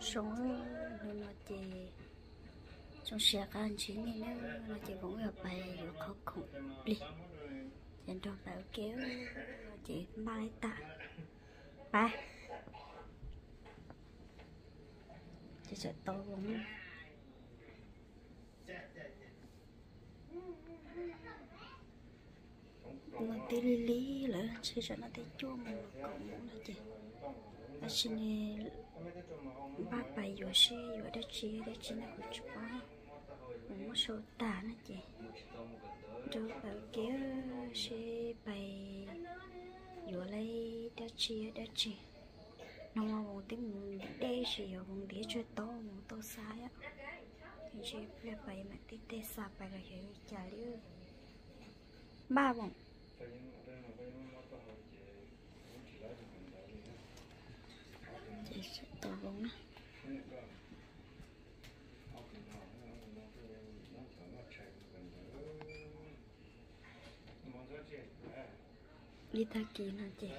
Zoo, hnub no ces zoo siab qab ntsib nej na, no ces Voos yuav pais yuav qhov khoom plig, ces nrog pais ua ke, ces npaj ib tag pais, ces txawm tau Voos. Mas twb lig lig lawm, ntshe tsam no twb cuaj moos los kaum moos no ces, tab sis ne npaj pais yuav seb yuav dab tsi dab tsi no kuv tsis paub. Kuv muab sau tag no ces nrog pais ua ke seb pais yuav li dab tsi dab tsi. Hnub no Voos twb mus ntiv dej, sis yog Voos ntiv tsawg tau mus tau xa, ntshe pliag pais mam tib tej xa pais los yog li cas li. Npaj Voos. Ces tau Voos na. Ib tag kis no ces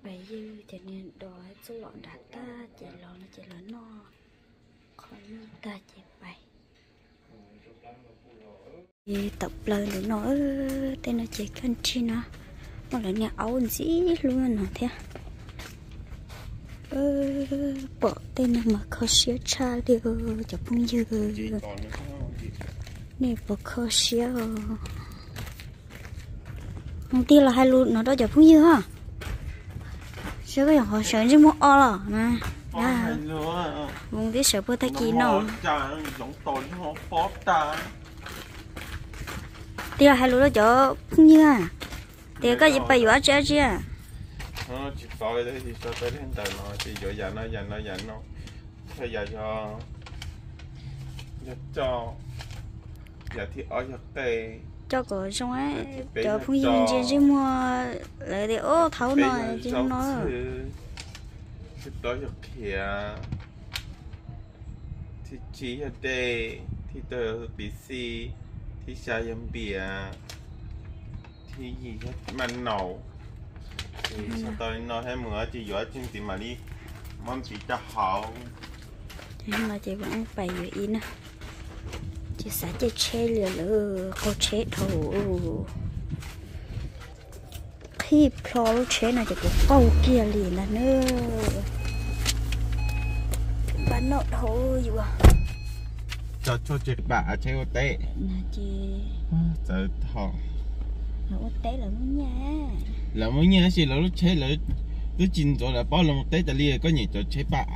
pais ywg cov niag dos txuj lom nram tag ces los no ces los noj qhov noj tag ces pais. Ces tawm plaws ntawm no, tej no ces kaj nrig no, muaj lawv niag aub ntxim hlub no thiab. Pom tej no mas kho siab tshaj li cov phooj ywg. Nej puas kho siab os? Voos tig los hais lus no rau cov phooj ywg os. Seb koj yog qhov sawv ntsej muag o los na. Voos twb sawv puag tag kis no. Tig los hais lus rau cov phooj ywg tias koj pais yuav dab tsi dab tsi. Tsis paub, tsis tau ntawm no ces yuav yam no yam no yam no, yam yog, yog coj, yam thib ob yog qe. Coj kom zoo, cov phooj ywg ntsia ntsej muag lawv tias o thaum no ces no. Thib plaub yog qhiav, thib tsib yog dej, thib rau yog piv xij, thib xya yog npias, thib yim yog maj naus. Ces tau li no thiab, mus tsis yuav tsis ntxiv mam li muab ntxiv rau hauv. Ces pais yuav ib na, ces xav caij tsheb li lawm, qaug tsheb dhau. Qhib plho lub tsheb no ces kuv qaug kiag li ntag na. Npaj noj dhau yus. Tso tshuaj tsis pam tsheb ua teb. Txawv tho. Lawv ua teb lawv muaj nyiaj. Lawv muaj nyiaj tab sis lawv lub tsheb lawv twb tsis ntxuav, lawv paub lawv mus teb tas li, koj nyiam cov tsheb pam.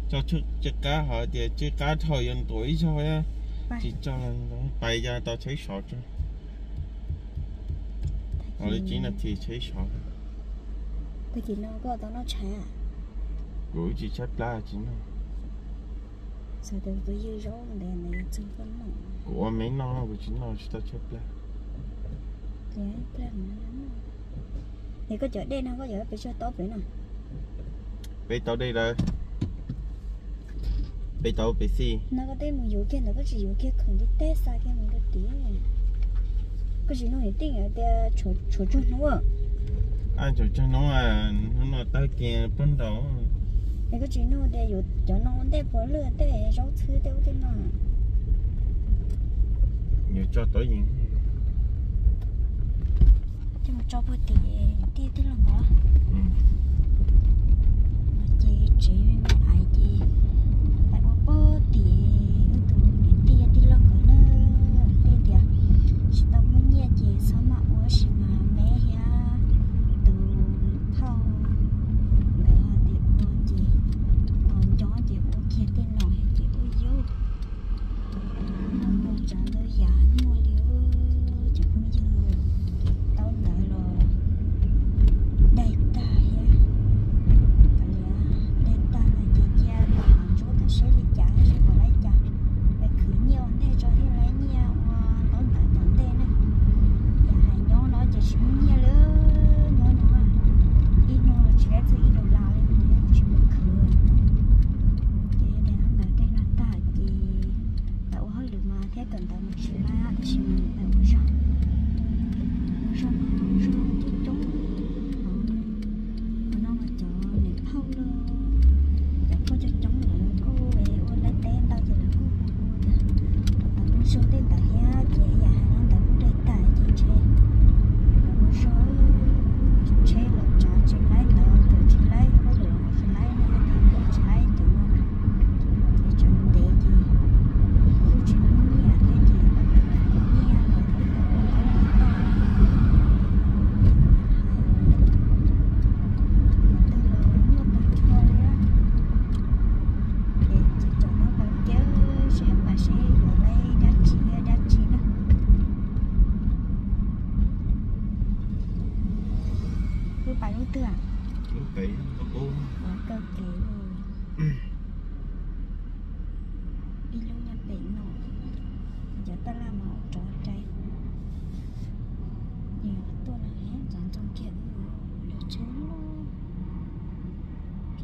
Tso tshuaj tsis qab, hos tias tsis qab dhau yuav ntuav ib zaug. Tsis tso, pais ya tau tsheb sov tso. Ua li tsib nas this tsheb sov. Tag kis no koj tau noj tshais? Kuv tsis tshaib plab tsis noj. Kuv ua me noj no kuv tsis noj tsis tau tshaib plab. Es koj cov dej no koj yuav pes tsawg tau pem no? Peb tau dej lawm. Peb tau pes xij. No koj twb mus yuav kiag ntawd koj tsis yuav kiag khoom tib teg xa kiag mus rau tim. Koj tsis nug niam tij tias tshuav tsuag hnub. Tshuav tsuag hnub, hnub no tag kis pog nraud. Es koj tsis nug tias yuav cov no ua ntej puas lwj tej zaub txhwb tej ub tej no. Yuav tso tau yees. Coj mus tso puag tim tij tij laug nkawd. Ces tsev me me ais ces pais ua puag tim wb tus niam tij tij laug nkawd na. Tej tias tsis tau muaj nyiaj ces txhob maj ua sis mas me thiab tus phauj nkawd hais tias ua ces tos nco ces ua kiag tej no ces ua yub. Noj ua tsav ntau yam nyuaj li cov phooj ywg, tau ntawd los daig tag thiab. Kav liam, daig tag no ces cia li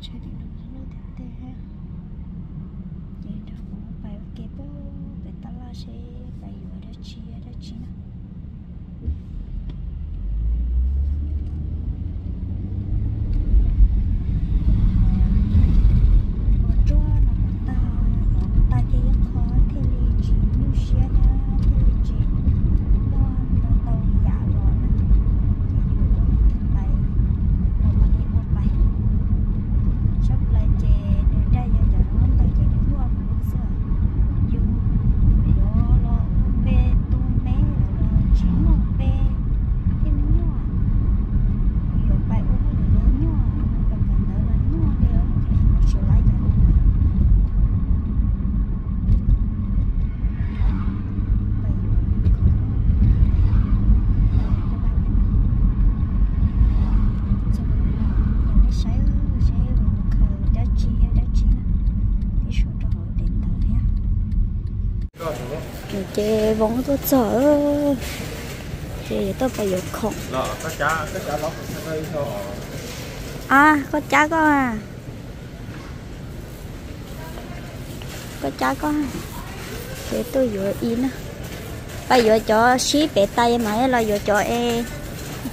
Tsheb tim no loj tiag tiag. Ces nrog kuv pais ua ke pem tab laj seb pais yuav dab tsi dab tsi na. Ua tsuag no mus tag, mus tag ces ib qho thiaj li tsis nyuaj siab thiab thiaj li tsis muaj ntau ntau yam los na. Ces yus ua ib tig pais, ua mam li ua pais. Tshaj plaws ces nws dai yog cov no ntawd ces nws nyuaj mus xwb. Yus yuav los ua npe tu me los tsis muaj npe thiaj nyuaj. Yus yuav pais ua hauj lwm los nyuaj, yus pais kawm ntawv los nyuaj li, tsis laib cov ua. Pais yuav kho, nej saib seb mus khaws dab tsi dab tsi na, peb sau rau hauv tes ntawv thiab. Ces Voos tuaj txog, ces yuav tuaj pais yuav khoom. A, koj cab koj, koj cab koj, ces tuaj yuav ib na. Pais yuav cov sib pem tais mas los yuav cov es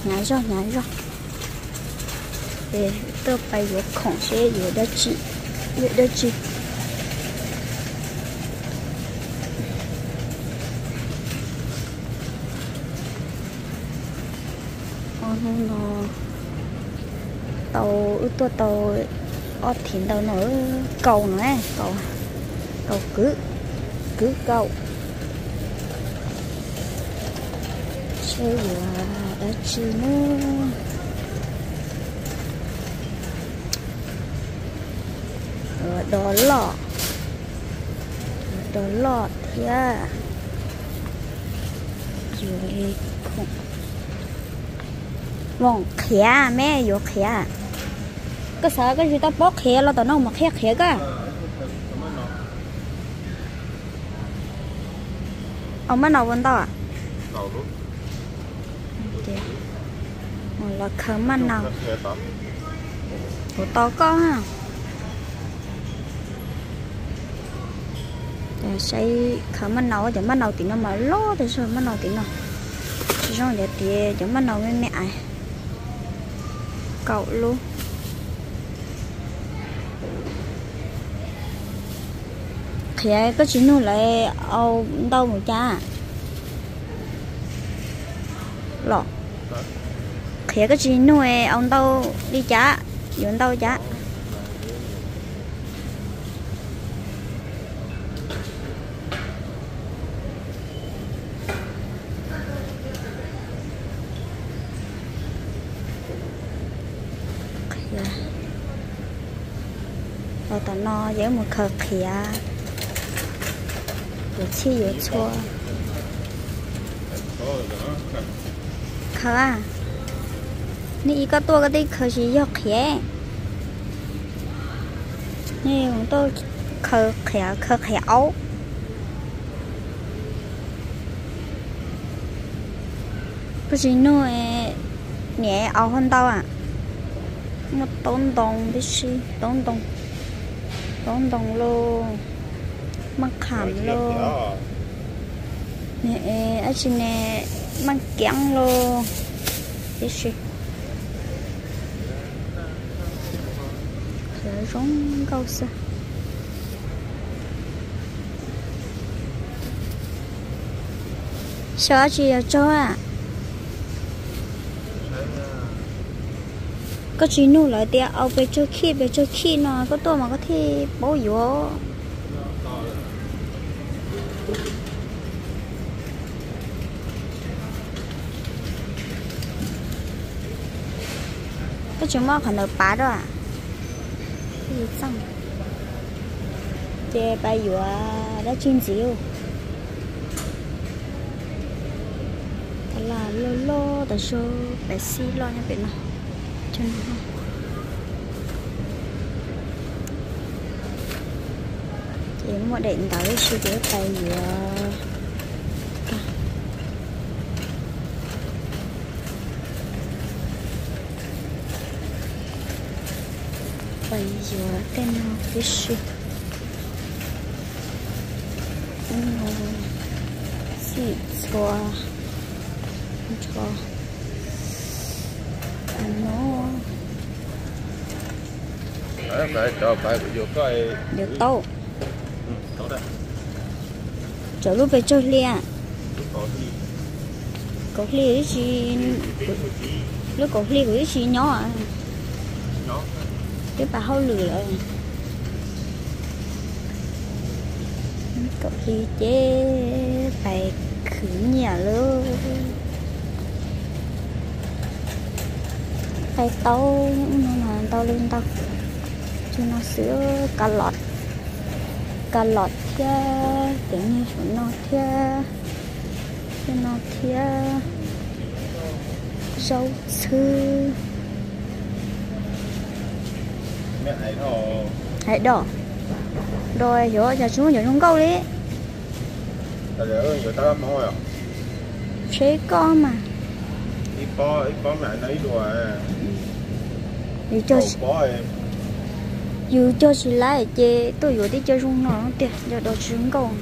hnyav zog hnyav zog. Ces tuaj pais yuav khoom seb yuav dab tsi, yuav dab tsi. Hnub no tau, wb tuaj tau ob thiv ntau no, kaus no, kaus, kaus kwv, kwv kaus. Seb yuav dab tsi na. Ua dog loj, ua dog loj thiab. Yuav khoom. Voos, qhiav me, yuav qhiav. Koj xav koj tsis tau paub qhiav los tom no mus qhia qhiav koj. Au, maj nau ua ntau. Los khaws maj nau. Kuv tos koj. Saib khaws maj nau, cov maj nau tim no mas loj tas zog, maj nau tim no. Tsis zoo cov tiav, cov maj nau me me ais. Kaum lub. Qhiav koj tsis nug lawv au ntau mus cas los? Qhiav koj tsis nug au ntau li cas, yuav ntau cas? Qhiav. Los tom no ces wb mus khaws qhiav, yuav txhij yuav txhua. Khaws a, nej ib koj tuaj koj twb khaws tsis yog qhiav. Nej tuaj khaws qhiav, khaws qhiav aub. Koj tsis nug, niam au hau ntau a. Muaj taub ntoo tib si, taub ntoo, taub ntoo lauj, maj kham lauj, dab tsi ne, maj keeb lauj, tib si. Qhiav zoo nkauj xwb. Xyov dab tsi yog tsaug a. Koj tsis nug lawv tias au pes tsawg khij, pes tsawg khij no koj tuaj mas koj thiaj paub yuav. Koj tsis muab qhov ntawd pav rau. Ces pab yuav dab tsi ntxiv. Tab laj loj loj tas zog, pab xib loj nyob pem no. Ces muaj daim ntawv ib si ces pab yuav. Pais yuav tej no tib si. Xim txhua nrho no. Yuav tau. Tsam lub pes tsawg hli? Kaum hli, lub kaum hli kuv twb tsis nyob. Twb pais hauj lwm lawm. Kaum hli ces pais khwv nyiam lawm. Pais tau ntau li ntau. Tsis no xwb, ka los, ka los thiab, cov niag saum no thiab, thiab no thiab, zaub txhwb. Hais do, do xyov cas tsis muaj cov zoo nkauj li. Tsheb koj mas. Yus cog tsis laib ces tuaj yuav tib co zoo no tiag, yog do tsis zoo nkauj.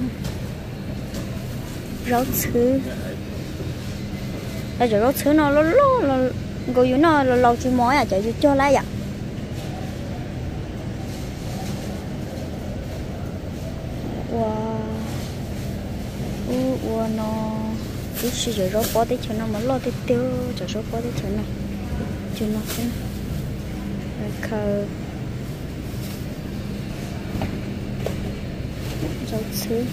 Zaub txhwb. Cov zaub txhwb no loj loj, nkaus yus noj los laus tsis mos yom, cov yus cog laib yom. Ua, ub, ua no, ib si cov zaub pob teb chaws no mas loj tiag tiag, cov zaub pob teb chaws no, cov no xwb. Khaws zaub txhwb.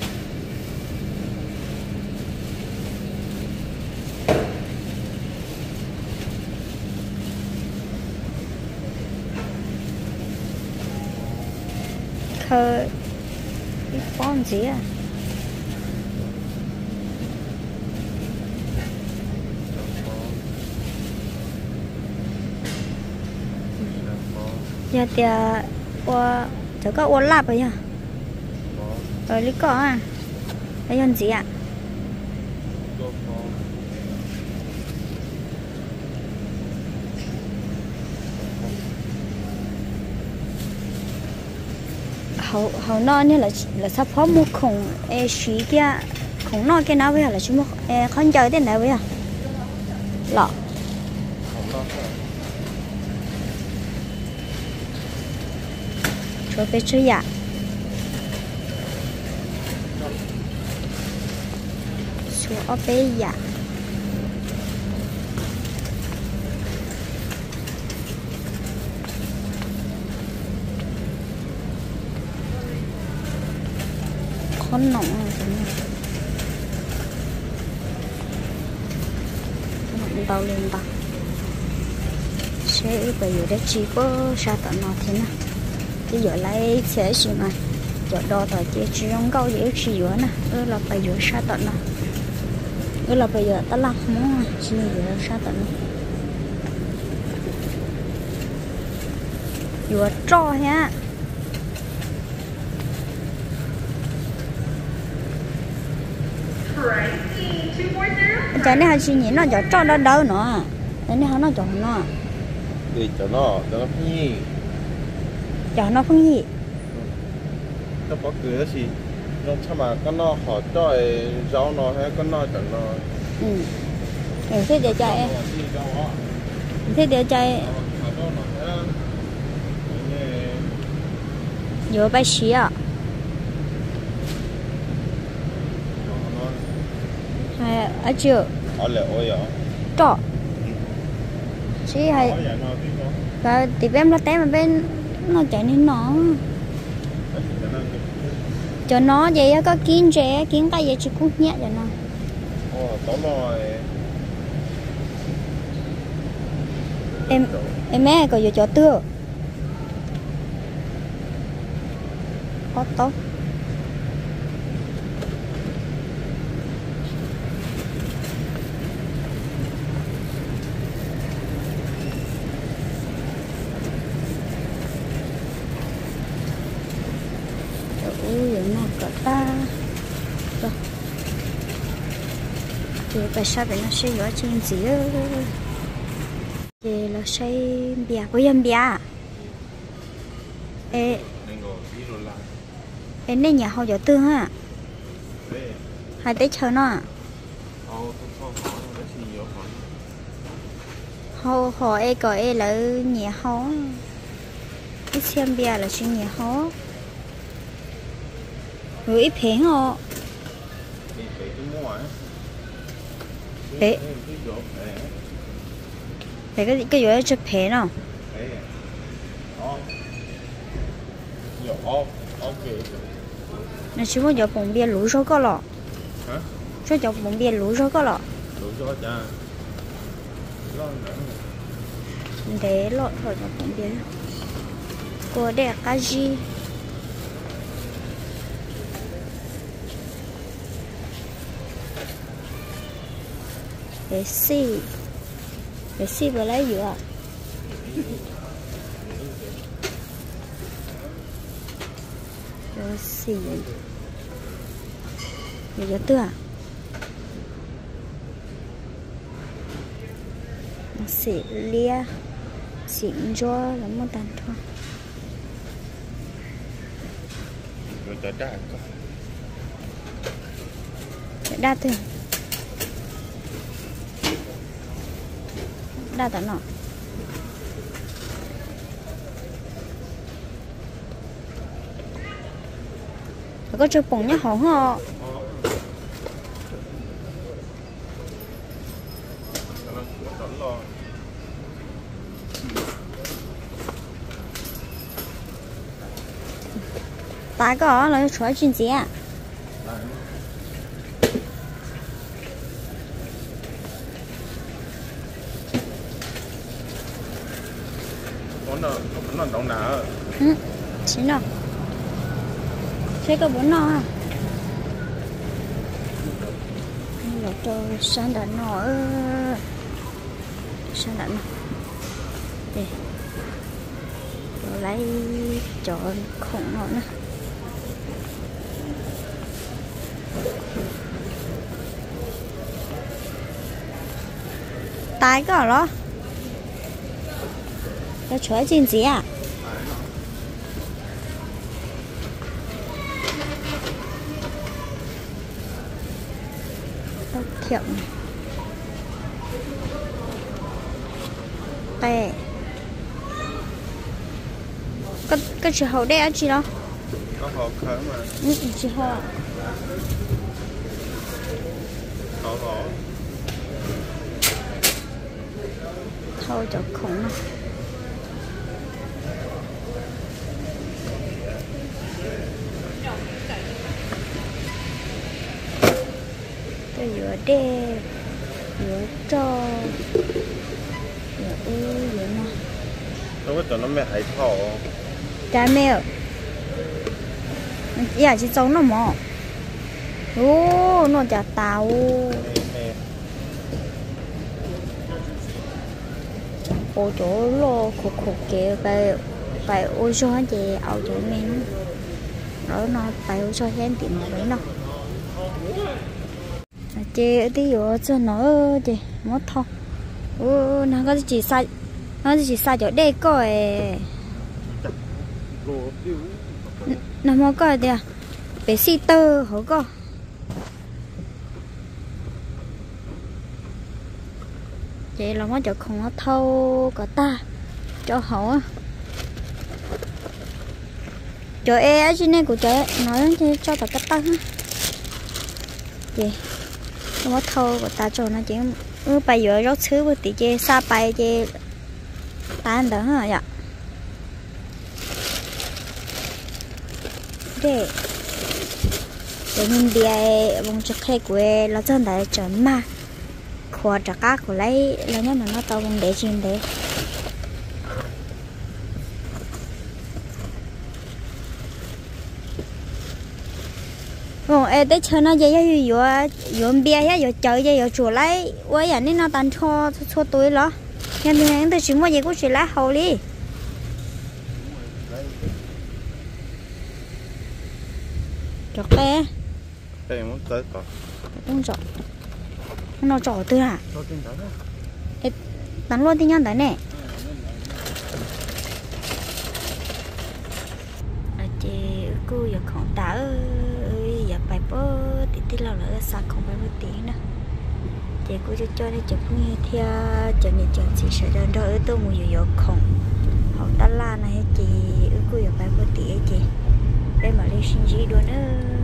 Khaws ib pob ntxiv. Yog tias ua, cov koj ua laj puas yog? Li koj, yog ntxiv. Hauv no niag lawv txhaj phob muag khoom es siv kiag, khoom noj kiag na puas yog, lawv tsis muag qhov ncaws tej ntawd puas yog los? Tshuav peb tsawg yam? Tshuav ob peb yam. Qhob noom, ntau li ntau. Seb wb puas yuav dab tsi puag sab tom no thiab na. Twb yuav lawm ib txhia tab sis mas cov do tom ces tsis zoo nkauj ces wb tsis yuav na, wb los pais yuav sab tom no. Wb los pais yuav tab laj Hmoob, tsis yuav sab tom no. Yuav roj thiab. Cas nej ho tsis nyiam noj cov roj dawb dawb no? Cas nej ho noj cov hauv no? Cov hauv no pheej yim. Koj pob kws tab sis zoo tshaj mas koj noj qhov roj zaub no thiab koj noj cov no. Thiaj tias cas, thiaj tias cas yuav pais siav os. Dab tsi? Roj. Sib hais, tim peb Nplog teb mas peb noj cov niag no. Cov no ces yog koj kib ntses kib nqaij yeej tsis kub hnyiab cov no. Es me kom yuav cov twg? Ob taub. Cov ub yuav noj kom tag. Ces pais sab pem no seb yuav dab tsi ntxiv. Ces los saib npias, puas yog npias? Es nej nyiam haus cov twg a? Hais teb chaws no. Haus hom es kom es lawv nyiam haus. Ib txhia npias lawv tsis nyiam haus. Yuav ib phev os. Phev, koj yuav tsawg phev no? Nws tsis muaj cov poom npias luv zog koj los? Tsis muaj cov poom npias luv zog koj los? Ntev loj dhau cov poom npias. Kua dej qab zib. Pes xij, pes xij puas laib yuav? Xim, yuav cov twg? Xim liab, xim ntsuab los muaj tag nrho. Cov daj twg? Daj tom no. Koj tsawg poom nyob hauv ho. Tas koj los tshuav tsis ntxiv? Tsis noj. Seb koj puas noj. Los rau sab nram no, sab nram no. Los laib cov khoom no na. Tas koj los? Los tshuav tsis ntxiv? Koj tsis haus dej dab tsi los? Tsis haus. Thau cov khoom no. Koj yuav dej, yuav roj, yuav ub yuav no. Cas me, ib yam tsis txaus noj mov. Ub, noj cas tas ub. Ua cov loj khuv khuv kev, pais ua zog ces au cov me no. Lawv no pais ua zog thiab ntim mov pais noj. Ces wb twb yuav txog no ces muab thau. Ub, no koj twb tsis xa cov dej koj es. Nag hmo koj hais tias pem xij tawg hauv koj. Ces los muab cov khoom no thau kom tag rau hauv. Cov es dab tsi ne, kuv cov no ces tso tom kab tawj. Ces muab thau kom tas tso no ces wb pais yuav zaub txhwb puag tim ces xa pais ces tas ntawd yom. Dej, cov me npias voos tsis qhia kuv los txog ntawd tseem mag khuav rov qab kuv laib los nyob no tau voos ntev tsis ntev. Voos es teb chaws no ces yog yus yuav npias thiab yuav cawv ces yuav tsum laib ua yam nej no tag nrho txhua txhua tus li los? Yog nws leej twg tsis muaj ces kuj tsis laib haus li. Cov qe, no tso qhov twg na? Tag luaj tib nyob ntawd ne. Kuj yuav khoom tas, wb yuav pais puag tim tij laug lawv xa khoom pais puag tim na. Ces kuj coj coj nej cov phooj ywg thiab cov niam cov txiv sawv daws nrog wb tuaj mus yuav yuav khoom hauv tab laj no ces wb kuj yuav pais puag tim ces peb mam li sib ntsib dua nawb.